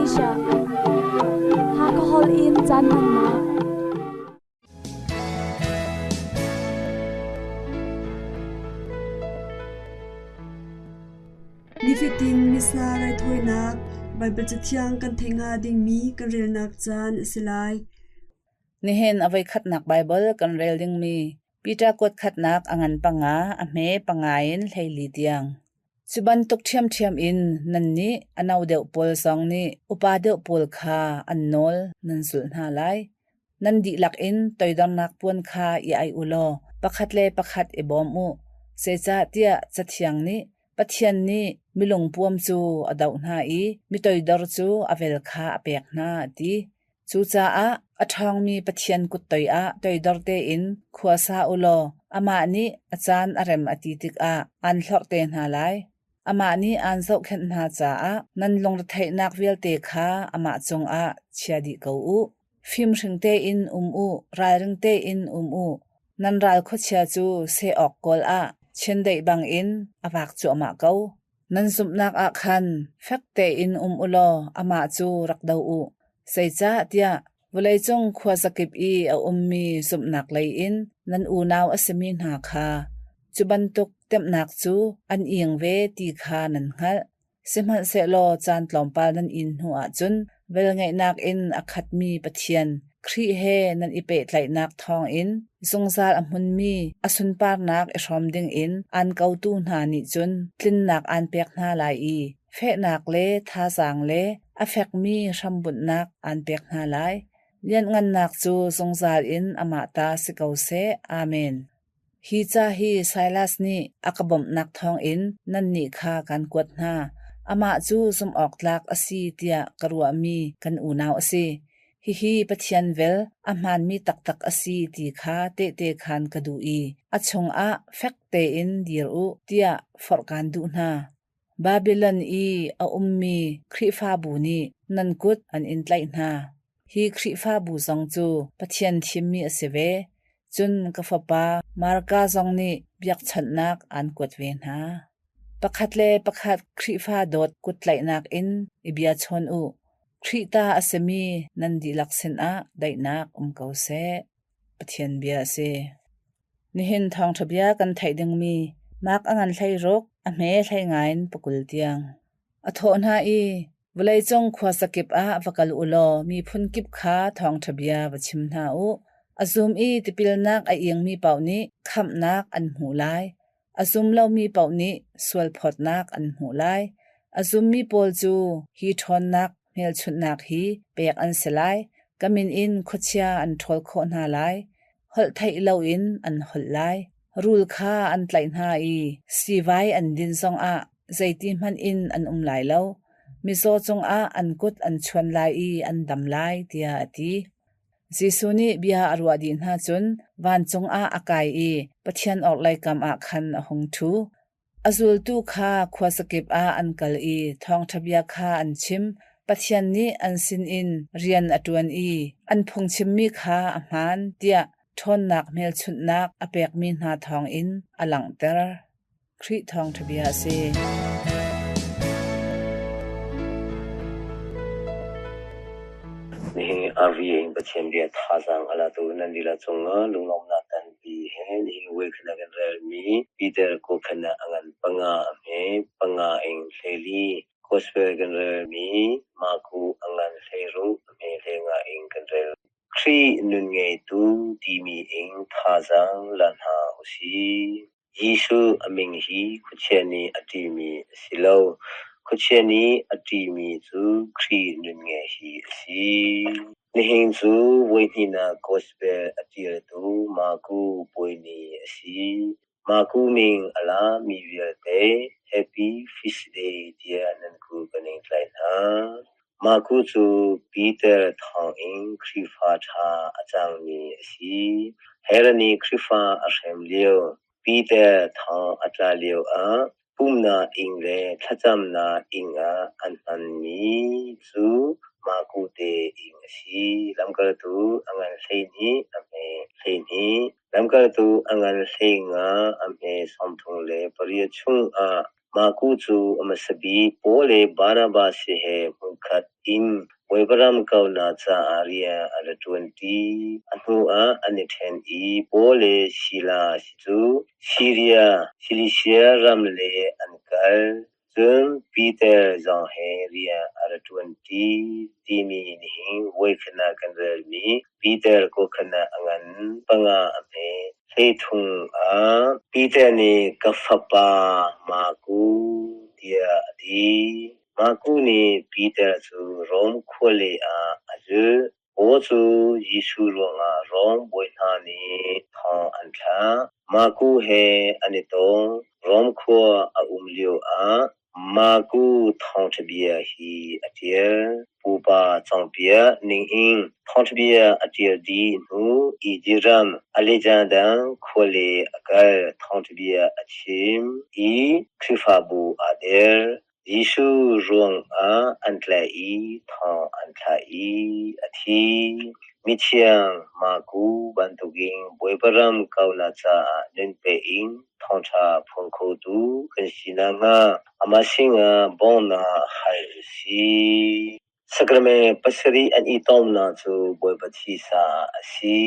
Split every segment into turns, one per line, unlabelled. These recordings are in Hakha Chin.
Asia. Hakha holh in caan hmannak.
Nifatin Missa raithawinak Baibal Cathiang kan theih hnga dingmi kan relnak caan a si lai.
Nihin a voikhatnak Baibal kan rel dingmi Peter kuat khatnak a ngan panga, a hme panga in 14 tiang. Cu bantuk ṭhiamṭhiam in nannih a no deuh pawl zong nih upa deuh pawl kha an nawl nan zulh hna lai. Nan dihlak in toidornak puan kha i aih u law pakhat le pakhat i bawm u. Zeicahtiah Cathiang nih, Pathian nih milungpuam cu a doh hna i mitoidor cu a vel kha a pek hna, a ti. Cucaah a ṭhawngmi Pathian kut toiah toidor tein khua sa u law amah nih a caan a rem a ti tikah aan hlorh te hna lai. Amah nih aan zohkhenh hna caah nan lungretheihnak vialte kha amah cungah chia dih ko u. Fimhring tein um u, ralring tein um u. Nan ral khuachia cu seh awk kawl ah chiandeih bangin a vak cuahmah ko. Nan zumhnak ah khan fek tein um u law amah cu rak do u. Zeicahtiah vawleicung khuazakip i a ummi zumhnak lei in nan unau a simi hna kha cu bantuk temhnak cu an ing ve ti kha nan hngalh. Sihmanhsehlaw caan tlawmpal nan in hnuah cun velngeihnak in a khatmi Pathian Khrih he nan i pehtlaihnak thawngin zungzal a hmunmi a sunparnak i hrawm dingin aan kotu hna nih cun tlinnak aan pek hna lai i fehnak le thazaang le a fekmi hrambunhnak aan pek hna lai. Lianhngannak cu zungzal in amah ta si ko seh. Amen. Hi ca hi Silas nih a ka bawmhnak thawngin nannih kha kaan kuat hna. Amah cu zumhawktlak a si tiah ka ruahmi kan unau a si. Hihi Pathian vel a hmaanmi taktak a si ti kha tehte khaan ka duh i a chungah fek tein dir u tiah forh kaan duh hna. Babilon i a ummi Khrihfabu nih nan kut an in tlaih hna. Hi Khrihfabu zong cu Pathian thimmi a si ve. Cun ka fapa Marka zong nih biakchawnhnak aan kuat ve hna. Pakhat le pakhat Khrihfa dawt kuttlaihnak in i bia chawn u. Khrih ta a simi nan dihlak sinah daihnak um ko seh. Pathian bia a si. Nihin thawngṭha bia kan theih dingmi Mark a ngan 16, a hme 15 in pakul tiang. A thawh hna i, Vawleicung khuazakip ah va kal u law miphun kip kha thawngṭha bia va chim hna u. A zum i tipilnak a ingmi paoh nih khamhnak an hmuh lai. A zum lomi paoh nih sualphawtnak an hmuh lai. A zummi pawl cu hi ṭhawnnak hmelchunhnak hi pek an si lai. Ka min in khuachia an ṭhawl khawh hna lai. Holh theih loin an holh lai. Rul kha an tlaih hna i siivai an din zongah zeiti hmanh in an um lai lo. Mizaw cungah an kut an chuan lai i an dam lai, tiah a ti. Jesuh nih bia a ruah dih hna cun vancung ah a kai i Pathian orhlei kam ah khan a hung ṭhu. A zultu kha khuazakip ah an kal i thawngṭha bia kha an chim. Pathian nih an sinin rian a ṭuan i an phungchimmi kha a hmaan tiah ṭhawnnak hmelchunhnak a pekmi hna thawngin a langhter. Khrih thawngṭha bia a si.
Nihin RVA in Pathian bia thazaang a latu nan dihlak cungah lunglawmhnak tampi he nihin voikhat kan relmi Peter kawhkhan ah a ngan panga a hme, panga ing 14 Gospel kan relmi Marku a ngan 16 a hme 15 ing kan rel. Khrih nun ngeitu timi ing thazaang la hna usih. Jesuh a min hi khuachia nih a ṭihmi a si lo. Khuachia nih a ṭihmi cu Khrih nunngeh hi a si. Nihin cu voihnihnak Gospel a ṭialtu Marku puai ni a si. Marku min a lami vialte Happy Feast Day tiah nan ku kan in tlai hna. Marku cu Peter thawngin Khrihfa ṭha a cangmi a si. Herod nih Khrihfa a hrem lio, Peter thong a tla lioah pumhnak inn le thlacamnak inn ah an hmanmi cu Marku te inn a si. Lamkaltu a ngan 12 a hme 12. Lamkaltu a ngan 15 a hme 38 chungah Marku cu a hmasa bik Paul le Barnabas he hmunkhat. in Bawipa ram kauhnak caah rian a ra ṭuanṭi. A hnuah an i ṭhen i Paul le Silas cu Siria, Silisia ram le an kal. Cun Piter zong he rian a ra ṭuanṭi timi nihin voikhat ah kan relmi Piter kawhkhan ah a ngan panga a hme. 13 ah Piter nih ka fapa Marku tiah a ti. Marku nih Piter cu Rom khuali ah a zulh. Paul cu Jesuh ruangah Rom bawi hna nih thong an thlak. Marku he an i tong. Rom khua a um lioah Marku thawngṭha bia hi a ṭial. Pupa cawnpiak ningin thawngṭha bia a ṭial dih hnu Izipt ram Alexander khuali a kal. Thawngṭha bia a chim i Khrihfabu aa der. Jesuh ruangah an tlaih i thong an thlah i a thi. Mithiang Marku bantukin Bawipa ram kauhnak caah nun pe in thawngṭha phuang khotu kan si nakhnga amah sinah bawmhnak hal u sih. Sacrament pasarih an i tomnak cu Bawipa thisa a si.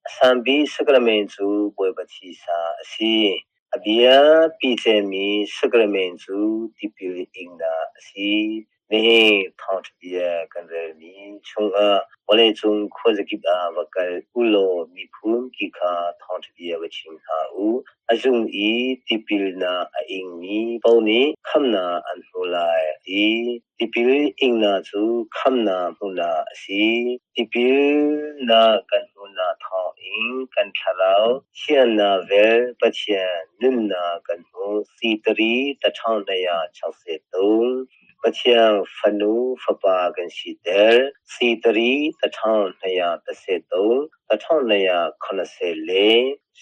A sangbik sacrament cu Bawipa thisa a si. A bia pi cemmi sacrament cu tipil ingnak a si. Nihin thawngṭha bia kan relmi chungah vawleicung khuazakip ah va kal u law miphun ki kha thawngṭha bia va chim hna u. A zung i tipilnak a ingmi paoh nih khamhnak an hmu lai a ti. Tipil ingnak cu khamhnak hmuhnak a si. Tipilnak kan hmuhnak thawngin kan thlarau thiannak vel Pathian nunnak kan hmuh. Sitari taṭhawng 263 Pathian fanu fapa kan siter. Sitari taṭhawng 293 le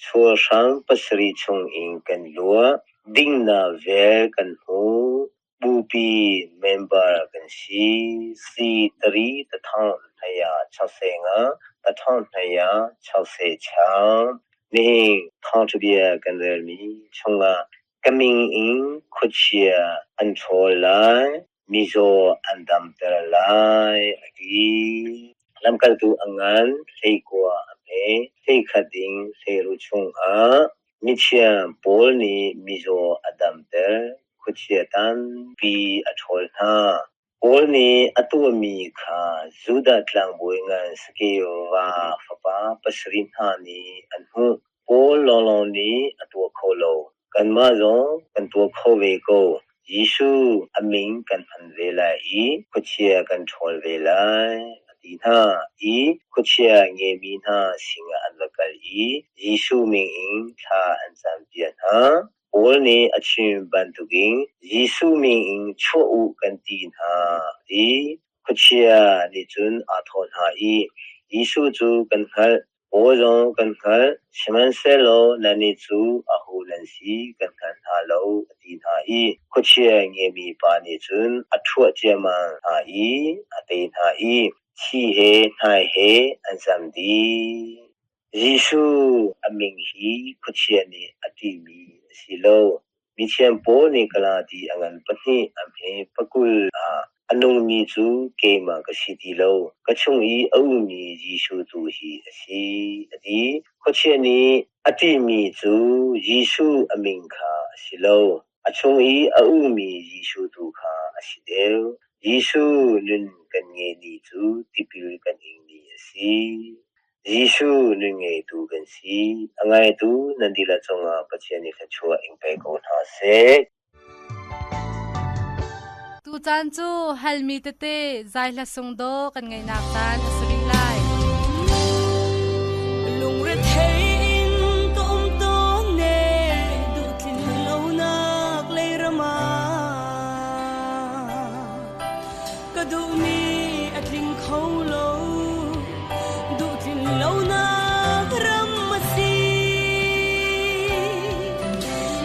sualhrang pasarih chungin kan luah. Dingnak vel kan hmu. Bupi member kan si. C3 1265 1266. Nihin thawngṭha bia kan relmi chungah ka min in khuachia an ṭhawl lai, mizaw an damter lai, a ti. Lamkaltu a ngan 19 a hme, 11 ding 16 chungah Mithiang Paul nih mizaw a damter, khuachia tampi a ṭhawl hna. Paul nih a tuahmi kha Judah tlangbawi ngan Skeva fapa pasarih hna nih an hmuh. Paul lawnglawng nih a tuah kho lo. Kanmah zong kan tuah kho ve ko. Jesuh a min kan hman ve lai i khuachia kan ṭhawl ve lai, a ti hna i khuachia ngeimi hna sinah an va kal i Jesuh min in thla an campiak hna. Paul nih a chim bantukin Jesuh min in chuah u kan ti hna, a ti. Khuachia nih cun aa thawh hna i, Jesuh cu kan hngalh, Paul zong kan hngalh, sihmanhsehlaw nannih cu aho nan si kan hngal hna lo, a ti hna i khuachia ngeimi pa nih cun a ṭhuah ciammam hna i a tei hna i thi he hnai he an zam dih. Jesuh a min hi khuachia nih a ṭihmi a si lo. Mithiang Paul nih Galati a ngan pahnih a hme pakul ah a nungmi cu keimah ka si ti lo, ka chung i a ummi Jesuh tu hi a si, a ti. Khuachia nih a ṭihmi cu Jesuh a min kha a si lo, a chung i a ummi Jesuh tu kha a si deuh. Jesuh nun kan ngeih ni cu tipil kan ing ni a si. Jesuh nun ngeitu kan si. A ngaitu nan dihlak cungah Pathian nih thluachuah in pe ko hna seh.
Tucaan cu halmi tete zai hla sung daw kan ngaihnak caan a si rih lai.
Lungrethei in ka um tawn ne duhtlin lonak leiram ah ka duhmi a tling kho lo duhtlin lonak ram a si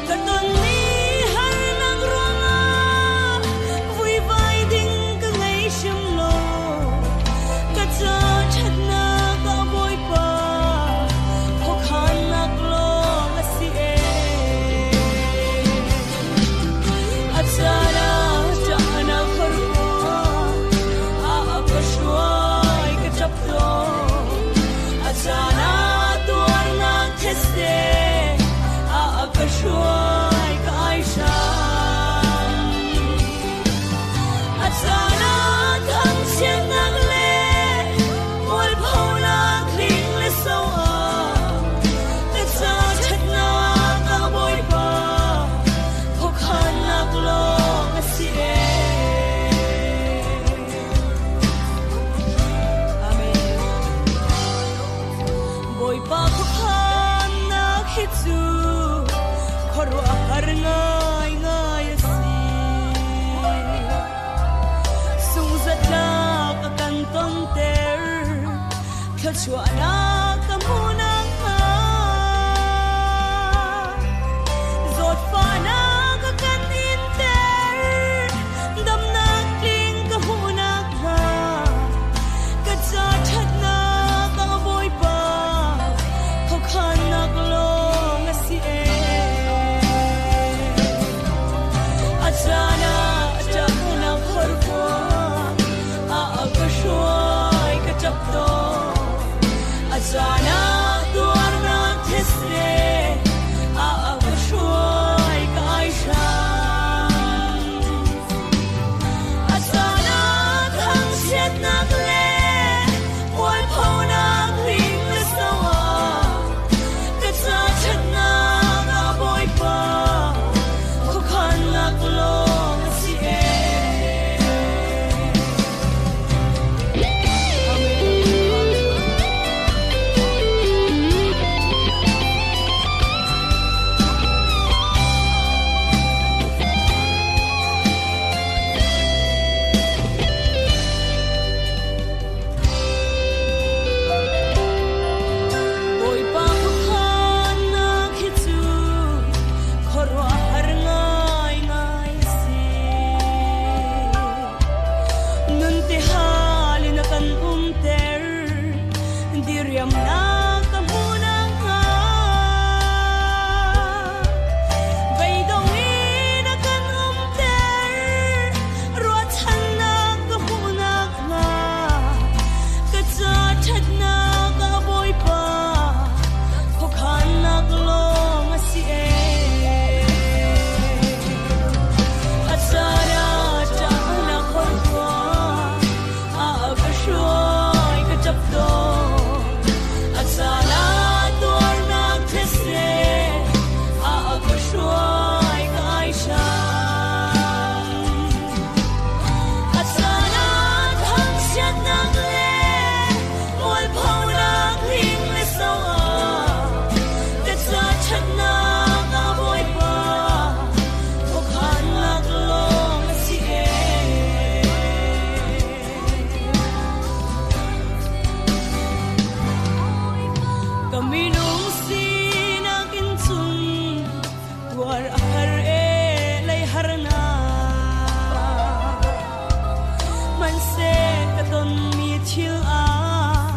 ka tonmi harnak ruangah vuivai ding ka ngei hrim lo ka ca ṭhatnak ah Bawipa khuakhannak lawng a si ee a caan ah ṭahnak ka ruah. Thluachuahnak ka hmuh nakhnga Zawtfahnak a kan inter Damnak tling ka hmuh nakhnga Ka ca ṭhatnak a Bawipa Khuakhannak lawng a si ee A caan ah ṭahnak horkuang a ka hruai ka ṭap tawn. A caan ah tuarnak thetse a ka hruai ka ai hram. A caan ah thangchiatnak le mualphonak hling le so ah ka ca ṭhatnak a Bawipa khuakhannak lawng a si ee. Bawipa khuakhannak hi cu khuaruahhar ngaingai a si. Nun ti hal in a kan umter, diriamnak ka hmuh nakhnga. Beidong in a kan umter, ruahchannak ka hmuh nakhnga. Ka ca ṭhatnak a Bawipa, khuakhannak lawng a si ee. A caan ah ṭahnak horkuang a ka hruai ka ṭap tawn. A caan ah tuarnak thetse a ka hruai ka ai hram. A caan ah thangchiatnak le mualphonak hling le so ah ka ca ṭhatnak a Bawipa khuakhannak lawng a si ee. Ka minung sinak in cun tuar a har ee lei harnak. Hmanhseh ka tonmi thil ah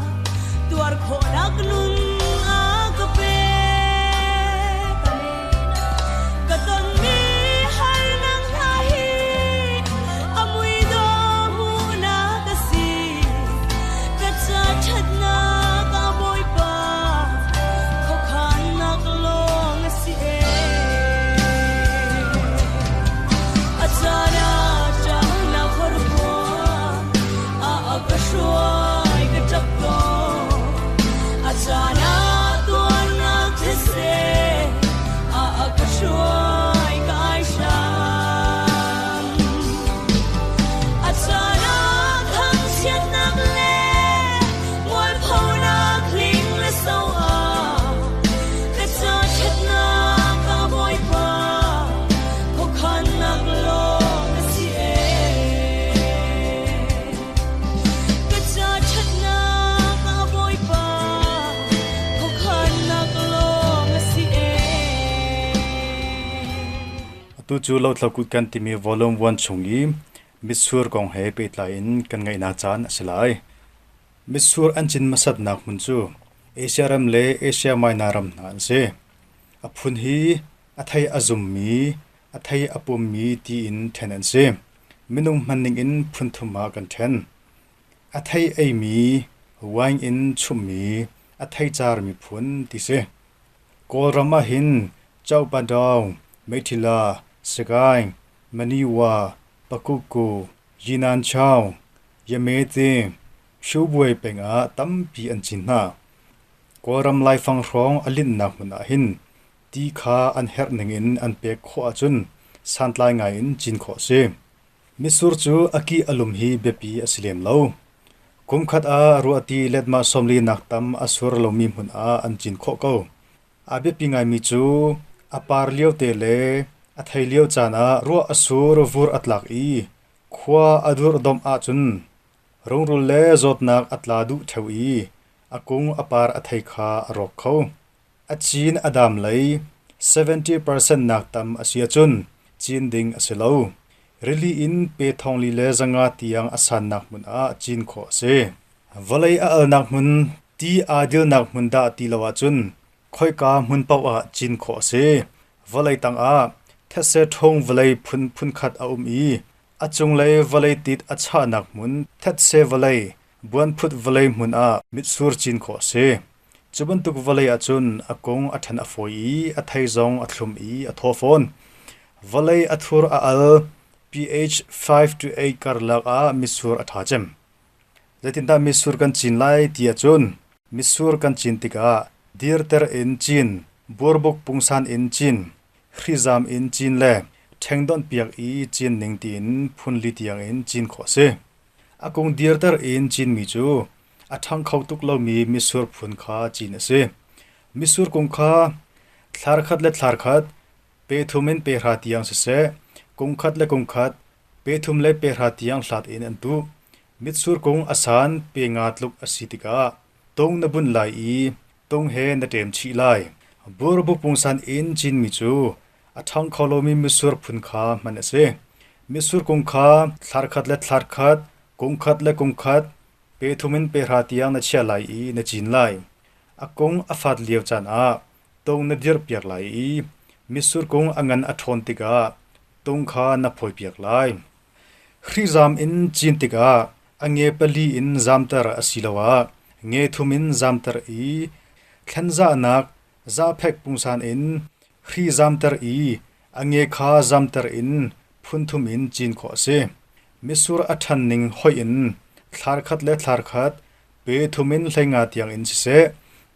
tuar khawhnak nun a ka pek. Ka tonmi harnak hna hi a mui dawh hmuhnak a si. Ka ca ṭhatnak a Bawipa khuakhannak lawng a si ee. A caan ah ṭahnak horkuang a ka hruai ka ṭap tawn. A caan ah tuarnak thetse a ka hruai ka ai hram. A caan ah thangchiatnak le mualphonak hling le so ah ka ca ṭhatnak a Bawipa khuakhannak lawng a si ee. Ka ca ṭhatnak a Bawipa khuakhannak lawng a si ee.
Atu cu Lothlo Kut kan timi volume 1 chung i mitsur kong he pehtlai in kan ngaihnak caan a si lai. Mitsur an cin hmasatnak hmun cu Asia ram le Asia Minor ram hna an si. A phun hi a thei a zummi, a thei a pummi tiin ṭhen an si. Minung hmanning in phun thum ah kan ṭhen. A thei eimi, wine in chumhmi, a thei carmi phun ti si. Kawlram ah hin Chauhpadaung, Meithila, Sagaing, Maniwa, Pakukku, Yinanchaung, Yamete, Hsubuai peng ah tampi an cin hna. Kawlram laifang hrawng a linhnak hmun ah hin ti kha an herh ning in an pek khawh ahcun santlai ngai in cin khawh a si. Mitsur cu a kih a lum hi biapi a si lem lo. Kumkhat ah ruahti letmah 40 nak tam a sur lomi hmun ah an cin khawh ko. A biapi ngaimi cu a par liote le a thei lio caan ah ruah a sur vur a tlak i khua a durhdomh ahcun rungrul le zawtnak a tla duh ṭheo i A kung a par a thei kha a rawk kho. A cin a dam lei 70% nak tam a si ahcun cin ding a si lo. Rili in pe 4500 tiang a sannak hmun ah cin khawh a si. Vawlei a alnak hmun, ti aa dilnak hmun dah ti lo ahcun khoika hmun paoh ah cin khawh a si. Vawlei tangah thetse ṭhawng vawlei phun phunkhat a um i a cunglei vawlei tit a chahnak hmun thetse vawlei, buanphut vawlei hmun ah mitsur cin khawh a si. Cu bantuk vawlei ahcun a kung a ṭhan a fawi i a thei zong a thlum i a thaw fawn. Vawlei a thur a al pH 5 to 8 karlak ah mitsur a ṭha cem. Zeitindah mitsur kan cin lai ti ahcun mitsur kan cin tikah dirter in cin, burbuk pungsan in cin, hrizam in cin le ṭhengdonh piak i cin ning tiin phunli tiangin cin khawh a si. A kung dirter in cinmi cu a ṭhang kho tuk lomi mitsur phun kha cin a si. Mitsur kung kha thlar khat le thlar khat, pe thum in pe hra tiang siseh, kung khat le kung khat, pe thum le pe hra tiang hlat in an tuh. Mitsur kung a san pe nga tluk a si tikah tung na bunh lai i tung he na ṭem chih lai. Burbuk pungsan in cinmi cu a ṭhang kho lomi mitsur phun kha hman a si. Mitsur kung kha thlar khat le thlar khat, kung khat le kung khat, pe thum in pe hra tiang na chiah lai i na cin lai. A kung a fat lio caan ah tung na dirhpiak lai i mitsur kung a ngan a ṭhawn tikah tung kha na phawipiak lai. Hrizam in cin tikah a nge pali in zamter asiloah nge thum in zamter i thlanzahnak zahphek pungsan in hri zamter i a nge kha zamter in phun thum in cin khawh a si. Mitsur a ṭhan ning hoih in thlar khat le thlar khat, pe thum in 15 tiang in siseh,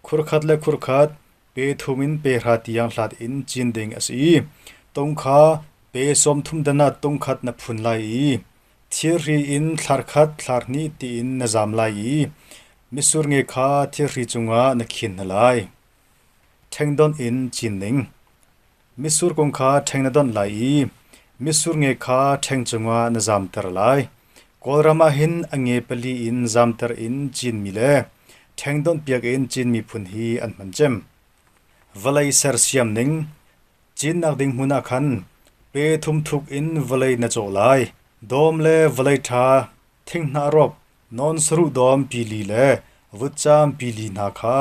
khur khat le khur khat, pe thum in pe hra tiang hlat in cin ding a si i tung kha pe 30 dan ah tung khat na phun lai i thirhri in thlar khat thlar hnih tiin na zam lai i mitsur nge kha thirhri cungah na khin hna lai. Ṭhengdonh in cin ning. Mitsur kung kha ṭheng na donh lai i mitsur nge kha ṭheng cungah na zamter lai. Kawlram ah hin a nge pali in zamter in cinmi le ṭheng donhpiak in cinmi phun hi an hman cem. Vawlei sersiam ning. Cinnak ding hmun ah khan pe thum thuk in vawlei na cawh lai. Dawm le vawlei ṭha, thinghnah rop, Non saruh dawm pili le vutcam pili hna kha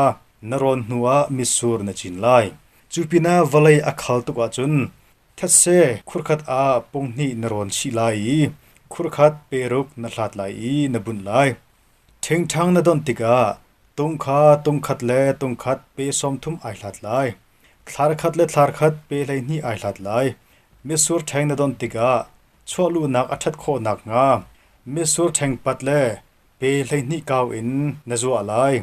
na rawn hnuah mitsur na cin lai. Cu pinah vawlei a khal tuk ahcun thetse khurkhat ah punghnih na rawn chih lai i khurkhat peruk na hlat lai i na bunh lai. Ṭhingṭhang na donh tikah tung kha tung khat le tung khat pe 30 ai hlat lai. Thlar khat le thlar khat pe 12 ai hlat lai. Mitsur ṭheng na donh tikah chuahluhnak a ṭhat khawh nakhnga Mitsur ṭhengpat le pe 12 kau in na zuah lai.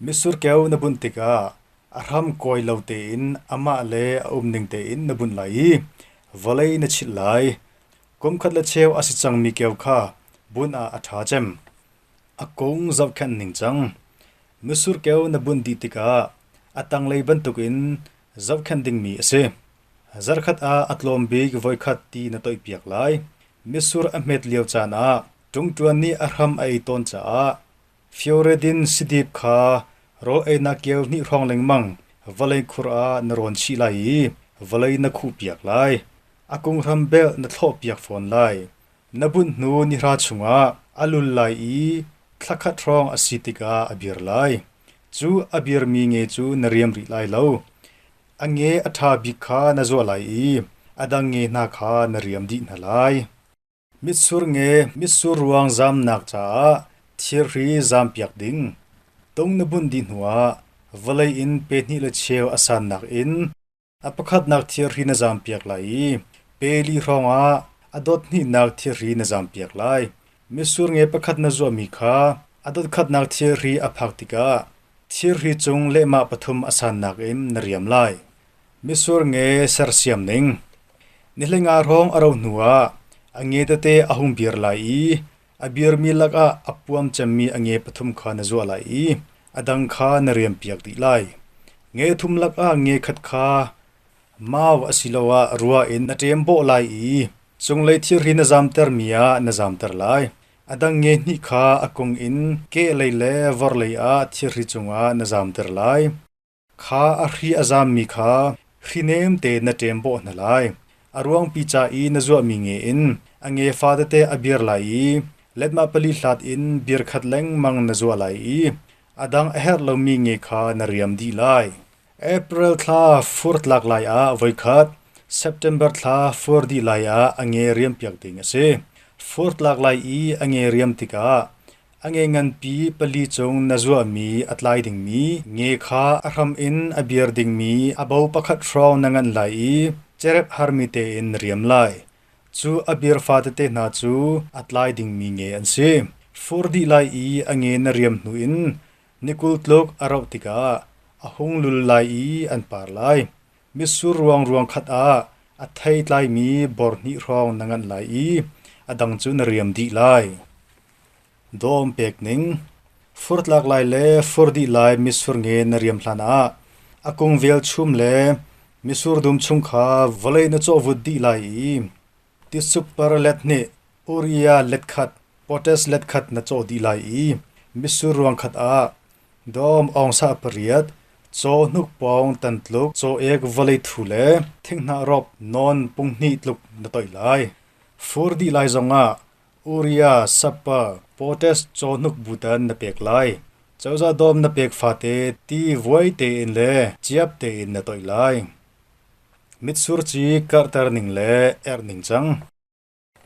Mitsur keu na bunh tikah a hram kawi lo tein amah le a umning tein na bunh lai i vawlei na chilh lai. Kum khat le cheu a si cangmi keu kha bunh ah a ṭha cem. A kung zohkhenh ningcang. Mitsur keu na bunh dih tikah a tanglei bantukin zohkhenh dingmi a si. Zarkhat ah a tlawm bik voikhat ti na toihpiak lai. Mitsur a hmet lio caan ah ṭungṭuan nih a hram a ei tawn caah Fioredin sidip kha rawl einak keu hnih hrawng lengmang vawlei khur ah na rawn chih lai i vawlei na khuhpiak lai. A kunghram belh na thlawhpiak fawn lai. Na bunh hnu nihra chungah a lul lai i thla khat hrawng a si tikah a bir lai. Cu a birmi nge cu na riam rih lai lo. A nge a ṭha bik kha na zuah lai i a dang nge hna kha na riam dih hna lai. Mitsur nge mitsur ruang zamnak caah thirhri zampiak ding. Tung na bunh dih hnuah vawlei in pe hnih le cheu a sannak in a pakhatnak thirhri na zampiak lai i pe li hrawngah a dot hnihnak thirhri na zampiak lai. Mitsur nge pakhat na zuahmi kha a dot khatnak thirhri a phak tikah Thirhri cung lehmah pathum a sannak in na riam lai. Mitsur nge sersiam ning. Ni 15 hrawng a rauh hnuah a nge tete a hung bir lai i a birmi lakah a puam cemmi a nge pathum kha na zuah lai i a dang kha na riampiak dih lai. Nge thum lakah nge khat kha mau asiloah rua in na ṭem bawh lai i cunglei thirhri na zamtermi ah na zamter lai. A dang nge hnih kha a kung in kehlei le vorlei ah thirhri cungah na zamter lai. Kha a hri a zammi kha hri nem tein na ṭem bawh hna lai. A ruangpi ca i na zuahmi nge in a nge fatete a bir lai i letmah pali hlat in bir khat lengmang na zuah lai i a dang a herh lomi nge kha na riam dih lai. April thla fur tlak lai ah voikhat, September thla fur dih lai ah a nge riampiak ding a si. Fur tlak lai i a nge riam tikah A nge nganpi pali cung na zuahmi a tlai dingmi nge kha a hram in a bir dingmi a bo pakhat hrawng na nganh lai i cerep harmi tein na riam lai. Cu a bir fatete hna cu a tlai dingmi nge an si. Fur dih lai i a nge na riam hnu in ni 20 tluk a rauh tikah a hung lul lai i an par lai. Mitsur ruang ruang khat ah a thei tlaimi bor hnih hrawng na nganh lai i a dang cu na riam dih lai. Dawm pek ning. Fur tlak lai le fur dih lai mitsur nge na riam hlan ah a kung velchum le mitsur dum chung kha vawlei na cawhvut dih lai i tisuk par let hnih, uria let khat, potash let khat na cawh dih lai i mitsur ruang khat ah dawm awngsa pariat, caw hnukpawng tan tluk, caw ek vawlei thu le thinghnah rop nawn pung hnih tluk na toih lai. Fur dih lai zongah Uria, Sappa, potash cawhnuk butan na pek lai. Cozah dawm na pek fate ti vuai tein le ciap tein na toih lai. Mitsur ci karhter ning le erh ning cang.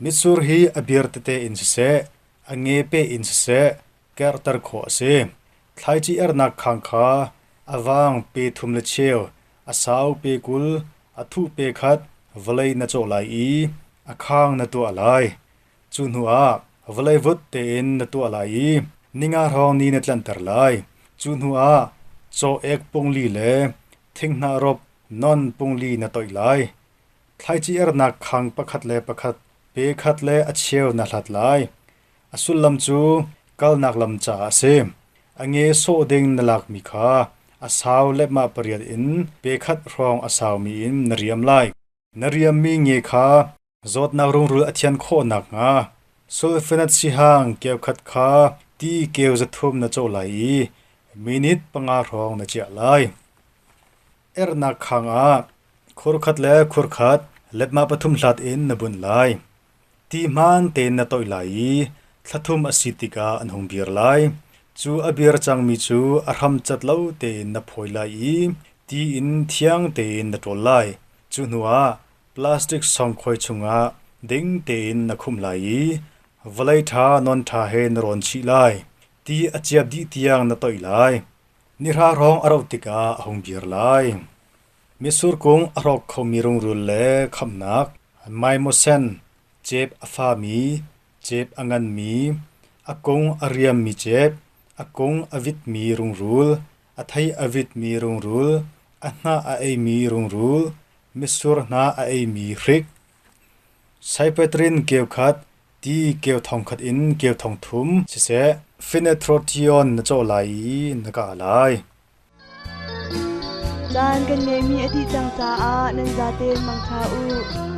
Mitsur hi a bir tete in siseh, a nge pe in siseh, karhter khawh a si. Thlaici erhnak khang kha a vang pe thum le cheu, a sau pe 20, a thuh pe khat vawlei na cawh lai i a khang na tuah lai. Cu hnuah vawlei vut tein na tuah lai i ninga hrawng ni na tlanhter lai. Cu hnuah caw ek pungli le thinghnah rop non pungli na toih lai. Thlaici ernak khang pakhat le pakhat pe khat le a cheu na hlat lai. A sullam cu kalnak lam caah a si. A nge sawh ding na lakmi kha a sau lehmah pariat in pe khat hrawng a saumi in na riam lai. Na riammi nge kha zawtnak rungrul a thian khawh nakhnga sulfenat sihang keu khat kha ti keu 300 na cawh lai i minute panga hrawng na chiah lai. Erhnak khang ah khur khat le khur khat letmah pathum hlat in na bunh lai. Ti hmaan tein na toih lai i thla thum a si tikah an hung bir lai. Cu a bir cangmi cu a hram cat lo tein na phawi lai i ti in thiang tein na ṭawl lai. Cu hnuah plastic sawngkhoi chungah ding tein na khumh lai i vawlei ṭha non ṭha he na rawn chih lai. Ti a ciap dih tiang na toih lai. Nihra hrawng a rauh tikah a hung bir lai. Mitsur kung a hrawk khomi rungrul le khamhnak, maimaw-sen, cep a fami, cep a nganmi, a kung a riammi cep, a kung a vitmi rungrul, a thei a vitmi rungrul, a hnah a eimi rungrul, mitsur hnah a eimi hrik. Saipatrin keu khat, ti keu thong khat in keu thong thum siseh, Phenethrotion na cawh lai i na kah lai.
Caan kan ngeihmi a dih cang caah nan zaten mangṭha u.